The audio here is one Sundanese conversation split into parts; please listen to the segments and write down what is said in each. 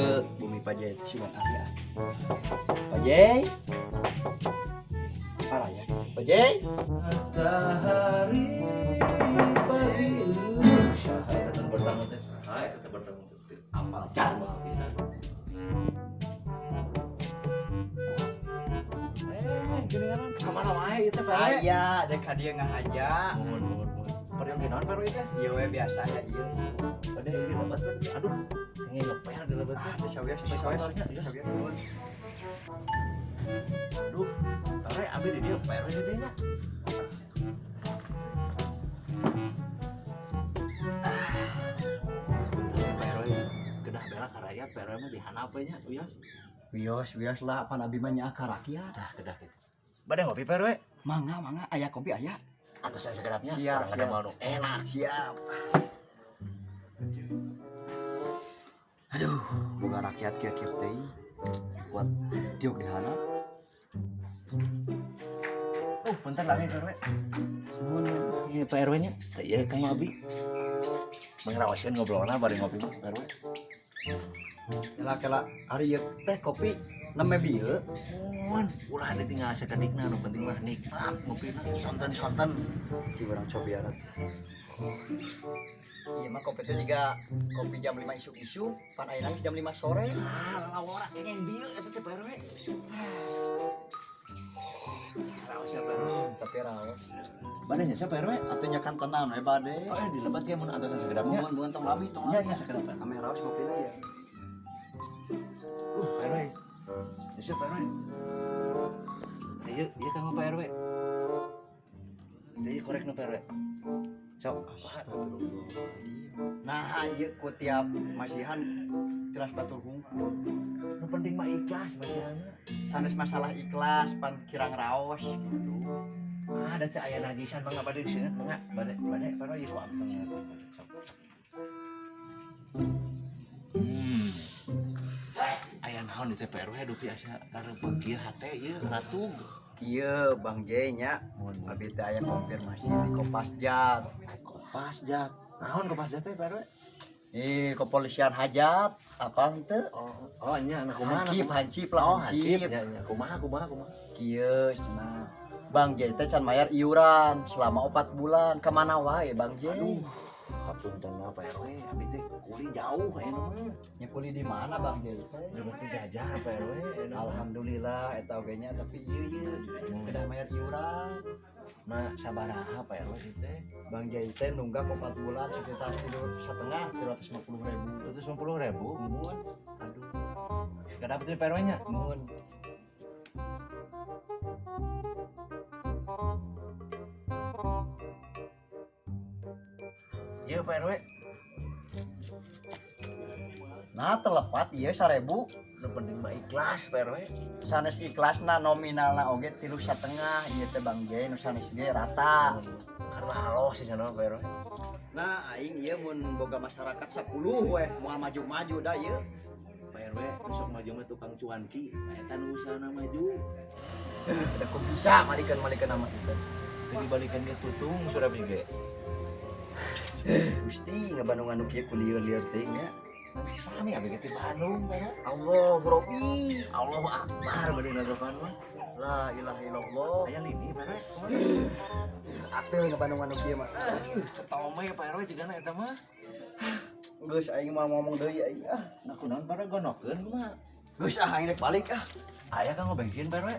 Kieu bumi Pajai teh sugan aya. Pajai. Paraya. Pajai. Matahari pagi. Saha eta teh bertamu teh? Saha eta teh bertamu teh? Apal can moal pisan. Geuningan ka mana wae ieu teh Pak RW? Aya dek ka dieu ngahaja. Mohon mohon mohon. Peryogi naon Pak RW teh? Ieu we biasa nya ieu. Bade ieu lebat teh. Aduh, kenging ngepel di lebat teh. Ah, teh sawios, teh sawios. Teh sawios nuhun. Aduh, Pak RW abi di dieu Pak RW di dieu nya. Punten Pak RW, kedah bela ka rakyat Pak RW mah dihandap we nya, wios. Wios, wios lah pan abi mah nyaah ka rakyat. Tah kedah kitu. Bade ngopi Pak RW? Mangga, mangga, aya kopi aya. Atusan sekedapnya. Siap, urang siap. ada mau enak. Siap. Aduh, boga rakyat kieu-kieu teh kuat diuk di handap. Punten lami Pak RW. Nuhun. Ieu Pak RW nya. Teh ieu Kang Abi. Mangrawaskeun ngobrolna bari ngopi mah Pak RW. Kela kela ari ieu teh kopi nembe bieu. Mohon, ulah ditinggal sakedikna nu penting mah nikmat ngopina sonten-sonten. Si urang cobian. Iya mah kopi teh juga kopi jam 5 isuk-isuk, pan ayeuna geus jam 5 sore. Ah, lawora kenging bieu eta teh Pak RW. Raos ya Pak RW. Tapi raos. Bade nya Pak RW? Atuh nya kan tenan we bade. Oh, di lebat ya mun antosan sekedapnya. Muhun muhun tong lami tong Nya lami. nya sekedap. Ame raos ngopina ya. Pak RW. Nya Pak RW. Ieu ieu kanggo Pak RW. Ieu korekna Pak RW. Sok. Astagfirullahaladzim. Nah, ieu ku tiap masihan tilas batur hungkul. Nu penting mah ikhlas masihanna. Sanes masalah ikhlas pan kirang raos gitu. Ah, da teh aya najisan mangga bade diseungeut mangga. Bade bade Pak RW ieu ku abdi tong sok. Aya naon di teh Pak RW dupi asa lareupeuk ieu hate ieu ratug. Kieu Bang J nya, abi teh aya konfirmasi di Kopasjat. Kopasjat. Naon Kopasjat teh Pak RW? Ih, kepolisian hajat apa henteu? Oh, oh nya nah kumaha? Hansip, hansip lah, Oh, hansip. hansip. Nya nya kumaha kumaha kumaha. Kieu cenah. Bang J teh can mayar iuran selama 4 bulan. Kemana wae Bang J? Aduh, hapunten mah Pak RW, abi teh kuli jauh aya mah. Nya kuli di mana Bang J teh? Berarti jajar Pak RW. Alhamdulillah eta oge nya tapi ieu ieu kedah mayar iuran. Nah, sabaraha Pak RW sih teh? Bang J teh nunggak 4 bulan sekitar 3,5 350.000. 350.000. Muhun, Aduh. Sekedap teh Pak RW nya. muhun. Iya Pak RW. Nah, telepat ieu 1.000. Nu penting mah ikhlas Pak RW. Sanes ikhlasna nominalna oge 3,5 ieu teh Bang J nu sanes ge rata. Karena Allah sih cenah Pak RW. Nah, aing ieu mun boga masyarakat 10 weh moal maju-maju da ieu. Pak RW besok maju mah tukang cuanki, eta nu usahana maju. Da kok bisa malikeun-malikeun nama kita. Teu dibalikan ge tutung surami ge. Gusti ngabandungan nu kieu ku lieur-lieur teuing nya. Sami abi ge ti Bandung Pak RW. Allahu Rabbi. Allahu Akbar bade nagapan mah. La ilaha illallah. Aya lini Pak RW. Atuh ngabandungan nu kieu mah. Ketome Pak RW jigana eta mah. Geus aing mah ngomong deui aing ah. Nah kunaon Pak RW gonokeun kumaha? Geus ah aing rek balik ah. Aya kanggo bensin Pak RW.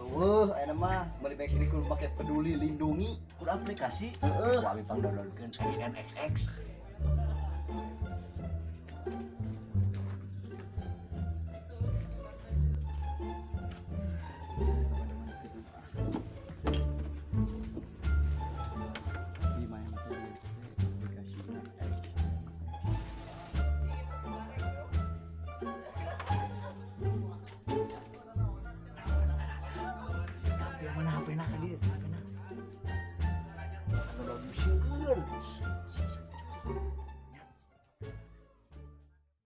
Eueuh ayeuna mah meuli bensin kudu make peduli lindungi. Kudu aplikasi. Heeh. Ku abi pangdownloadkeun XNXX.